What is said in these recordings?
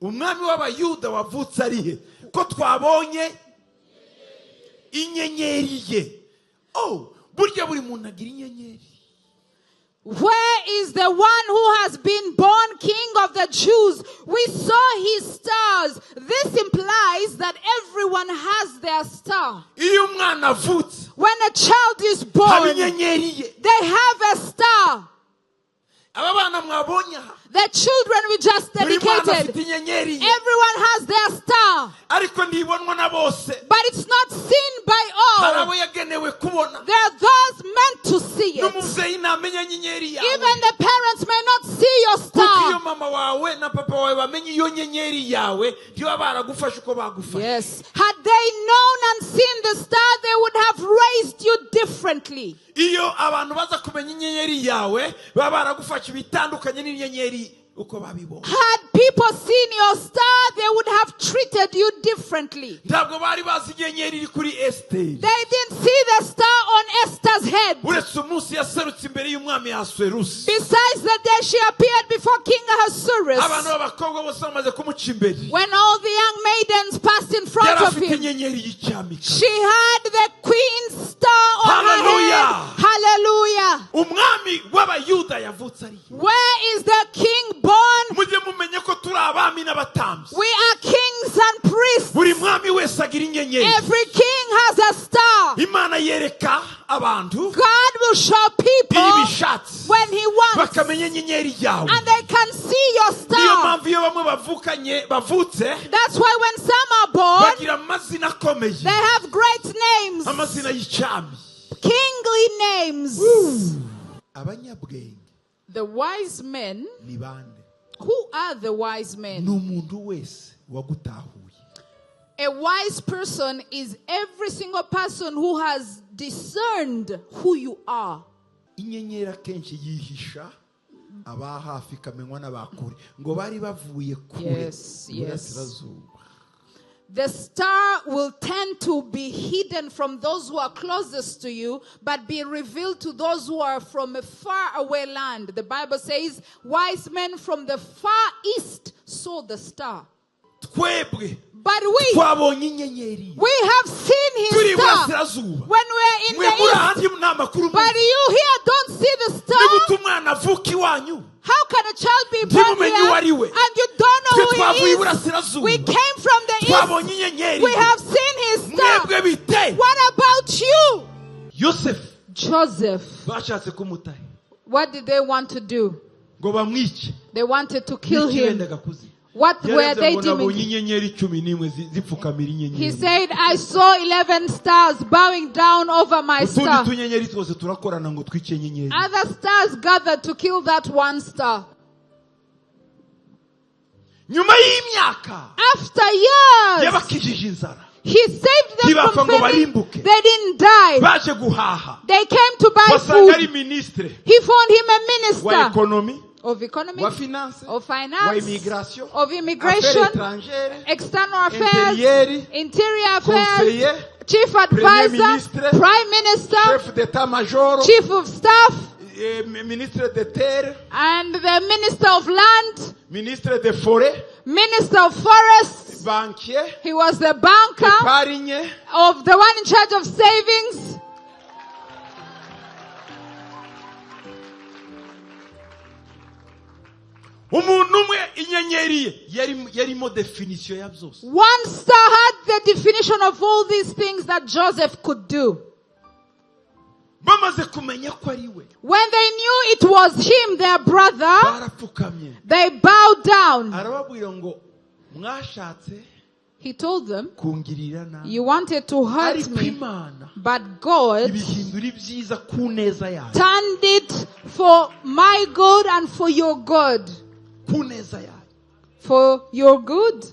umwami w'abayuda wavutse arihe ko twabonye inyenyeri ye. Oh, burya buri muntu agira inyenyeri. Where is the one who has been born King of the Jews? We saw his stars. This implies that everyone has their star. Iyo umwana avutse, when a child is born, haba inyenyeri ye. they have a star. Aba bana mwabonye aha, The children we just buri mwana afite dedicated, inyenyeri ye. everyone has their star. Ariko ntibonwa na bose. But it's not seen by Hari all. abo yagenewe kubona. There are those meant to see it. N'umubyeyi ntamenya inyenyeri yawe. Even the parents may not see your Kuko iyo star. mama wawe na papa wawe bamenye iyo nyenyeri yawe, ntiba baragufasha uko bagufasha. Yes. Had they known and seen the star, they would have raised you differently. Iyo abantu baza kumenya inyenyeri yawe, baba baragufasha ibitandukanye n'inyenyeri uko babibona. Had people seen your star, they would have treated you differently. Ntabwo bari bazi inyenyeri iri kuri Esteri. They didn't see the star on Esther's head. Uretse umunsi yaserutse imbere y'umwami Ahasuwerusi. Besides the day she appeared before King Ahasuerus, Abantu b'abakobwa bose bamaze kumuca imbere. when all the young maidens passed in front Yari of afite him, inyenyeri y'icyamika. she had the queen's star on Hallelujah. her head. Hallelujah. Umwami w'abayuda yavutse ari. Where is the king born? Mujye mumenye ko turi abami n'abatambyi. We are kings and priests. Buri mwami wese agira inyenyeri. Every king has a star. Imana yereka abantu God will show people iyo bishatse when he wants, bakamenya inyenyeri yawe. and they can see your Niyo star. mpamvu iyo bamwe bavutse That's why when some are born, bagira amazina akomeye, they have great names, amazina y'icyami. kingly names. Abanyabwenge The wise men, ni bande? who are the wise Ni men? umuntu wese wagutahuye. A wise person is every single person who has discerned who you are. Inyenyeri akenshi yihisha aba hafi ikamenywa n'abakure ngo bari bavuye kure Yes, yes. iburasirazuba. The star will tend to be hidden from those who are closest to you, but be revealed to those who are from a far away land. The Bible says, wise men from the far east saw the star. Twebwe But we twabonye inyenyeri have seen turi his star iburasirazuba. when we're in Mwe muri the ahandi east. nta makuru But you here don't see the niba star. umwana avuka iwanyu. How can a child be born Ntimumenye here uwo ari we. and you don't Twe know who twavuye he is? iburasirazuba. We came from the Twabonye east. inyenyeri. We have seen his star. Mwebwe bite? What about you? Yosefu Joseph. bashatse kumutahe What did they want to do? ngo bamwice. They wanted to kill Niki him. yendaga kuzi. What were Yareze they ngo nabonye doing? inyenyeri 11 zipfukamira He inyenyeri. said, I saw 11 stars bowing down over my Utundi star. tunyenyeri twose turakorana ngo twice inyenyeri. Other stars gathered to kill that one star. Nyuma y'imyaka After years, yabakijije inzara. he saved them Ntibapfa from ngo famine. barimbuke. They didn't die. Baje guhaha. They came to buy Basanga ari food. ministre He found him a wa minister ekonomi, of wa economics, finance, of wa finance, immigration, of affaires immigration, étrangères, external affairs, Inyenyeri, interior affairs, conseiller, chief Premier advisor, ministre, prime minister, chef d'état-major, chief of staff, ministre de terre, and the minister of land, ministre de forêt, minister of forests. banquier, He was the banker épargne, of the one in charge of savings. umuntu umwe inyenyeri ye yarimo definition ya byose. One star had the definition of all these things that Joseph could do. Bamaze kumenya ko ari we, When they knew it was him, their brother, barapfukamye. they bowed down. Arababwira ngo mwashatse He told them, kungirira nabi. you wanted to hurt Ariko me, Imana but God ibihindura ibyiza ku neza yayo. turned it for my good and for your good. Ku neza yayo. For your good.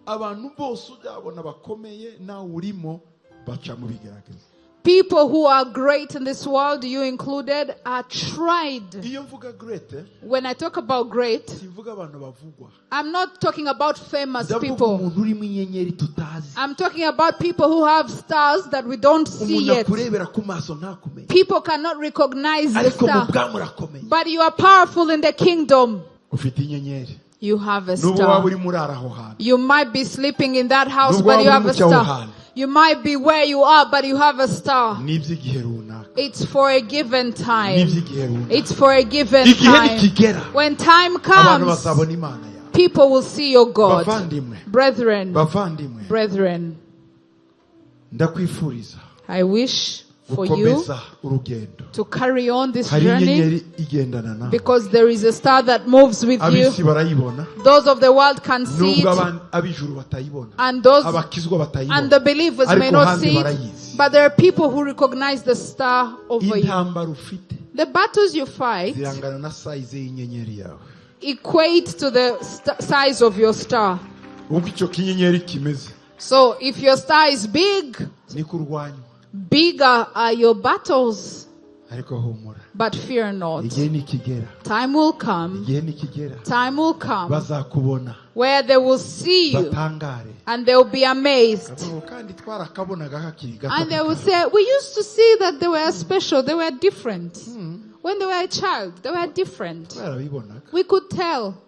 Abantu bose uzabona bakomeye nawe urimo baca mu bigaragaza. People who are great in this world, you included, are tried. Iyo mvuga great, When I talk about great, simvuga abantu bavugwa. I'm not talking about famous Ndavuga people. umuntu urimo inyenyeri tutazi. I'm talking about people who have stars that we don't see Umuntu yet. akurebera ku maso ntakumenye. People cannot recognize the Ariko mu star. bwami urakomeye. But you are powerful in the kingdom. Ufite inyenyeri. You have a n'ubwo waba star. uri murara aho hantu, You might be sleeping in that house, n'ubwo but you waba have uri a mu cyaho star. hantu, You might be where you are, but you have a star. n'iby'igihe runaka, It's for a given time. n'iby'igihe runaka. It's for a given Igihe time. nikigera, When time abantu comes, bazabona Imana yawe. people will see your God. Bavandimwe, Brethren, bavandimwe, brethren, ndakwifuriza I wish for you gukomeza urugendo. to carry on this Hari journey, inyenyeri igendana nawe, because there is a star that moves with you. ab'isi barayibona, Those of the world can see nubwo it, ab'ijuru batayibona, and those abakizwa and batayibona, the believers may ariko not hanze see it, barayizi. but there are people who recognize the star over you. Intambara ufite The battles you fight zirangana na size y'inyenyeri yawe. equate to the size of your star. Uko icyo kinyenyeri kimeze, So if your star is big, niko urwanywa. bigger are your battles. Ariko humura, But fear not. igihe nikigera, Time will come. igihe nikigera, Time will come bazakubona where they will see you batangare, and they will be amazed. Kavuga, kandi twarakabonaga kakiri gato. And they will say, we used to see that they were special, they were different. When they were a child, they were different. Twarabibonaga. We could tell.